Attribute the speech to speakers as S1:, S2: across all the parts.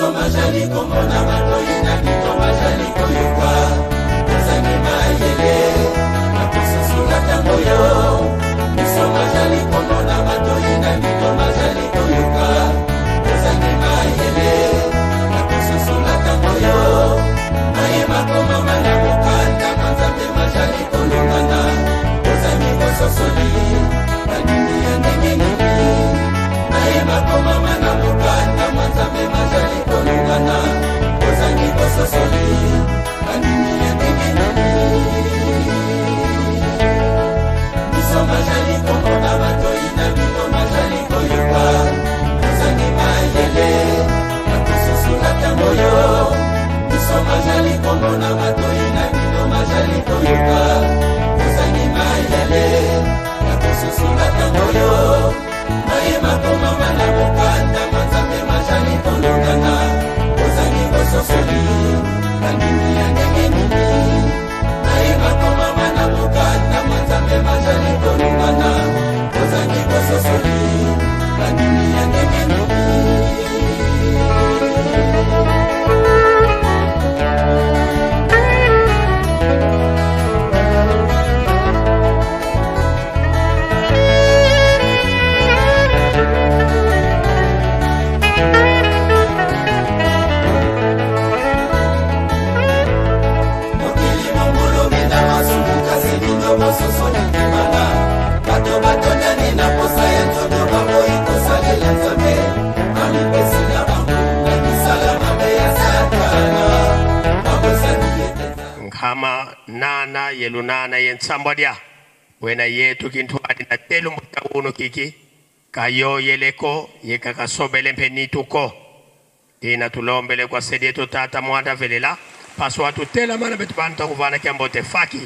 S1: Miso majali komona, matoi na bino majali koyoka. Tozangi mayele na kososola ntango yo. Miso majali komona, matoi na bino majali koyoka. Tozangi mayele na kososola ntango yo. Mayeba komama na mokanda ma Nzambe majali kolongana. Tozangi bososoli, bandimi ya ndenge nini? Mayeba komama na mokanda ma Nzambe majali kolongana. Tozangi bososoli, bandimi ya ndenge nini? Miso majali komona, matoi na bino majali koyoka. Tozangi mayele na kososola ntango yo. Miso majali komona, matoi na bino majali koyoka. Tozangi mayele na kososola ntango yo. Mayeba komama na mokanda ma Nzambe majali kolongana. Ozangi bososoli, bandimi ya ndenge nini? Mayeba komama na mokanda ma Nzambe majali kolongana. Ozangi bososoli, bandimi ya ndenge nini? Mokili mongolomi na masumu, kasi bino bososoli te bana. Bato batondani na posa ya nzoto, baboyi kosalela Nzambe. Bamipesi na bango na misala mabe ya Satana, babosani ete
S2: 8 ye 8 ye ntsambwa wena yetu kintu adi na telu mutauno kiki kayo yeleko yekakasobele mpe nituko tina tulombele kwa sedi yetu tata mwanda velela paso atutela mana betu bantu akuvana kyambote faki.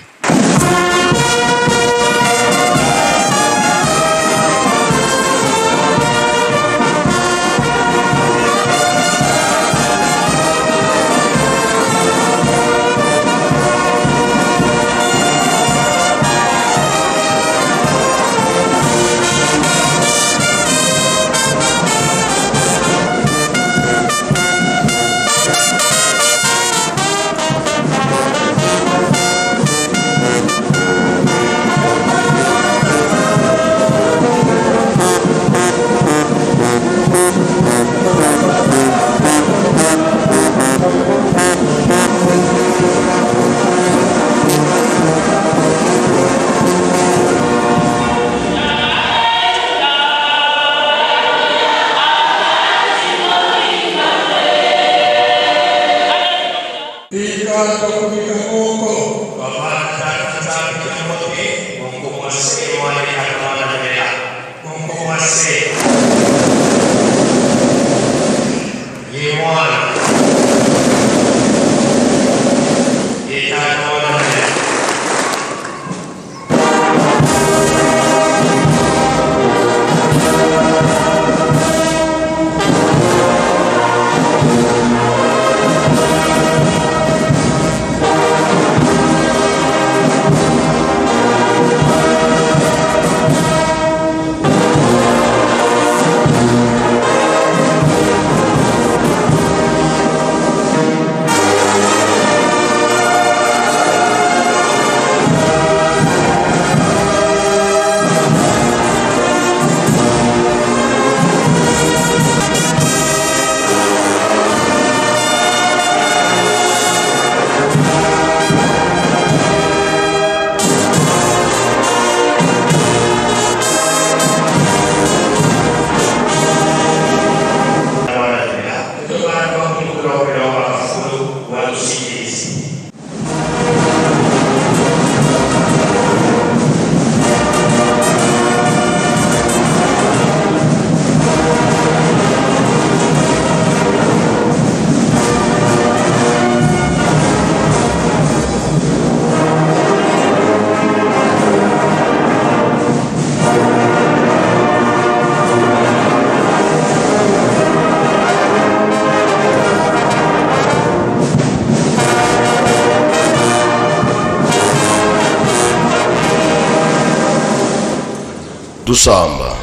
S3: Tusamba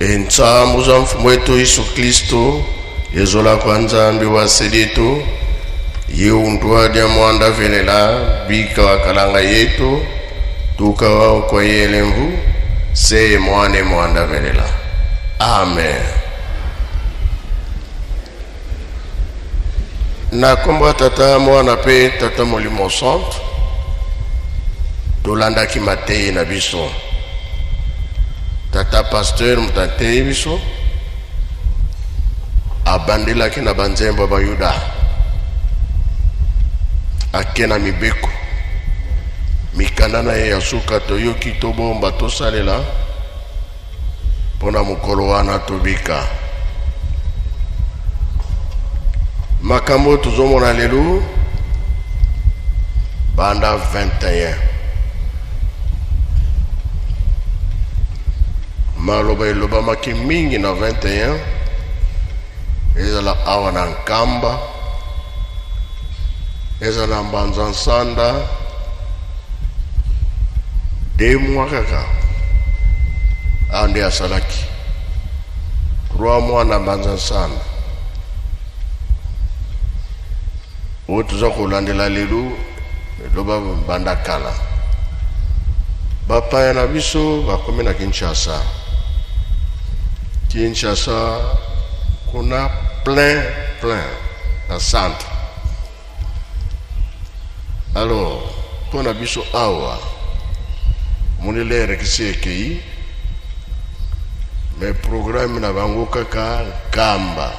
S3: entsambu za mfumu wetu Yesu Kristo, Yezola kwa Nzambi wa selitu yeuntua dia mwanda velela bika wa kalanga yetu tuka wa kwa yelemvu seye mwane mwanda velela. Amen. Na kombo ya Tata, Mwana mpe Tata Molimo Santu, tolandaki mateyi na biso. Tata pasteur moto ateyi biso, abandelaki na banzembo ya Bayuda, ake na mibeko, mikanda na ye ya suka toyoki, tobomba, tosalela mpo na mokolo wana tobika. Makambo oyo tozomona lelo banda 21, maloba elobamaki mingi na 21, ezala awa na Nkamba, ezala na Mbanza Nsanda, 2 mois kaka awa nde asalaki 3 mois na Mbanza Nsanda. Oyo toza kolandela lelo eloba banda kala, bapaya na biso bakomi na Kinshasa. Kinshasa kuna plein plein na centre. Alors mpo na biso awa omoni lere kisi ekei, mais programme na bango kaka Nkamba,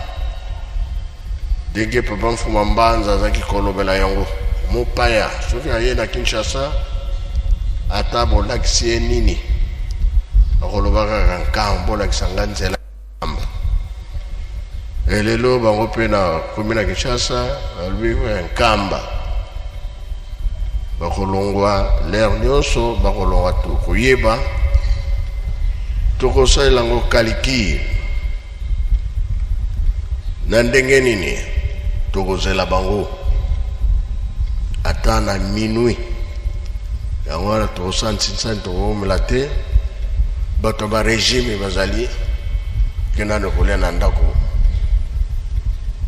S3: ndenge papa Mfuma Mbanza azalaki kolobela yango. Mopaya soki aye na Kinshasa, ata bolakisi ye nini, akoloba kaka Nkamba, bolakisa nga nzela Nkamba. Elelo bango mpe na komi na Kinshasa balobi Nkamba, bakolongwa lere nyonso, bakolongwa tokoyeba, tokosalela yango kalikile na ndenge nini, tokozela bango ata na minuit. Yango wana tokosala nsinsani, tokomela te. Bato ya baregime bazali kendani kolia na ndako,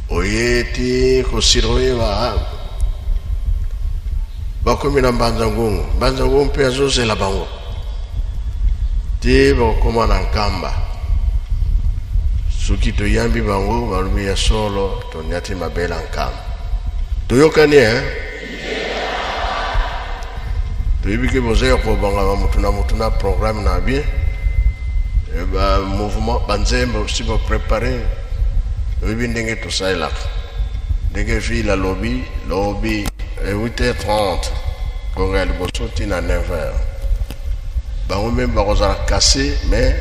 S3: oye ti kosurveille bakomi na Mbanza Ngungu. Mbanza Ngungu mpe azozela bango te, bakokoma na Nkamba. Soki toyambi bango, balobi ya solo toniati mabele ya Nkamba. Toyokani, eh? Toyebi ke boza ya kobangama motu na motu na programme na bien, ba mouvement, banzembo si baprépare. Toyebi ndenge tosalelaka, ndenge ville alobi lobi 8h30 ngonga ya liboso ntina 9h. Bango meme bakozala kase, mais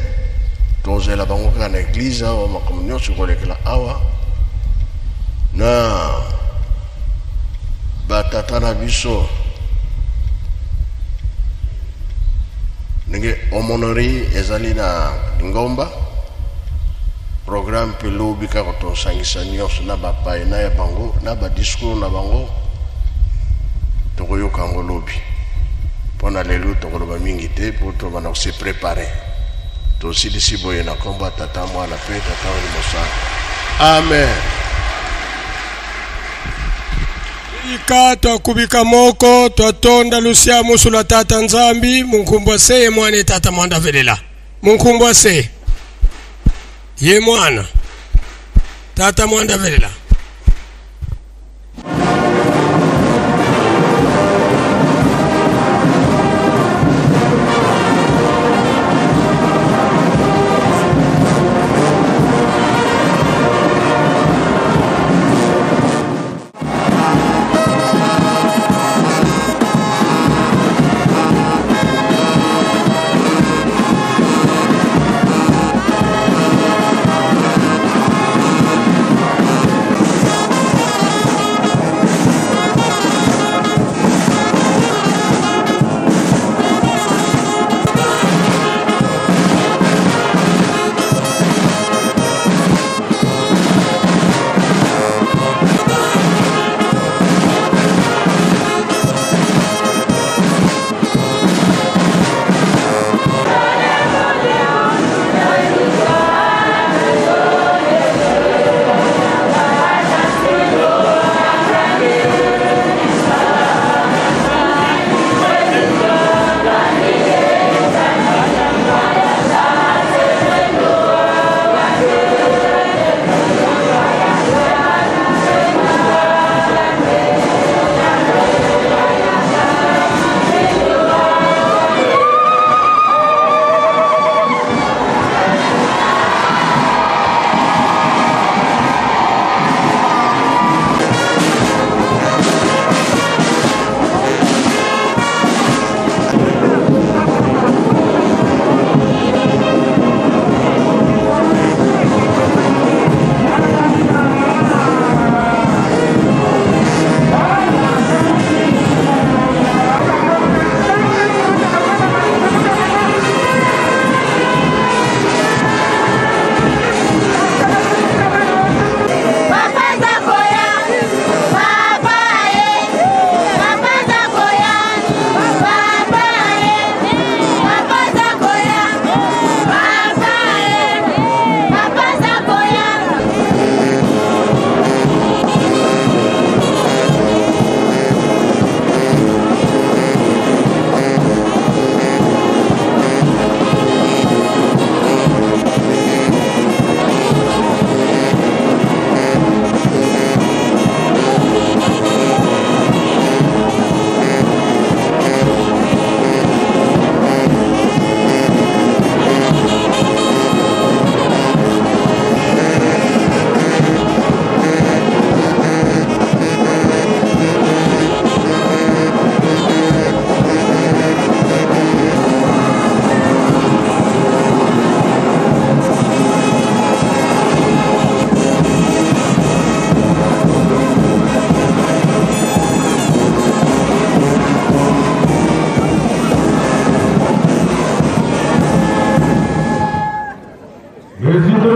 S3: tozela bango kaka na église awa. Makambo nyonso ekolekela awa na batata na biso, ndenge aumônerie ezali na lingomba. Programme mpe lobi kaka tosangisa nyonso na bapai na ya bango na badiscours na bango, tokoyoka yango lobi. Mpo na lelo tokoloba mingi te, mpo tobanda kose préparer. Tosilisi boye na nkombo ya Tata, Mwana mpe Tata Molimo Santu. Amen.
S2: Ika twakubika moko twatonda lusia musula Tata Nzambi munkumbwa se ye mwana Tata mwanda velela munkumbwa se ye mwana Tata mwanda velela.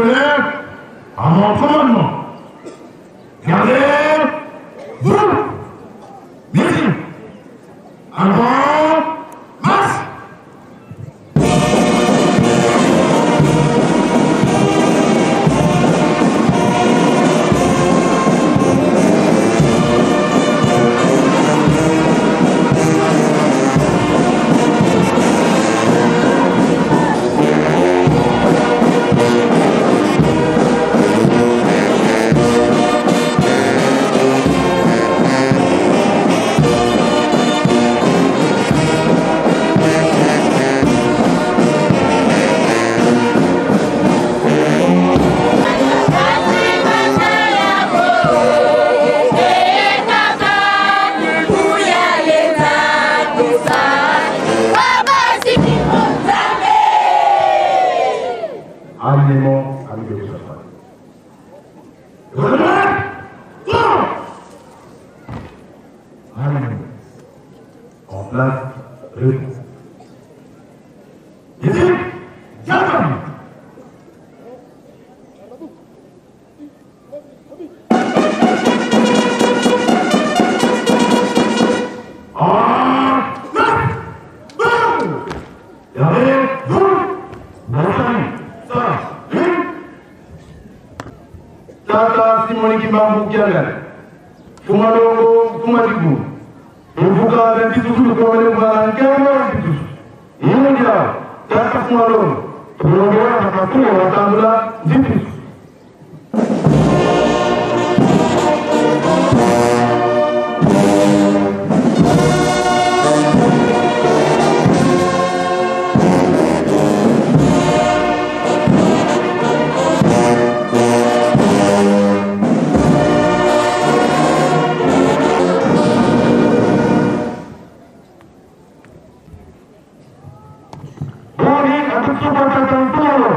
S4: D'honneur, à mon commandement. Gardez-vous. Merci. Avant, marche. Alignement avec le Alignement. En place, repos. Ici, Jacob. Tata Simoni Kimbangu Kiangani Fumalongo Fumadiku Uvuka Bentisusu Kone Mwana Nkemba Bentisusu India Tata Fumalongo Tulongea Hakatua Watambula Zitisu. Boni atutupa tatanturo.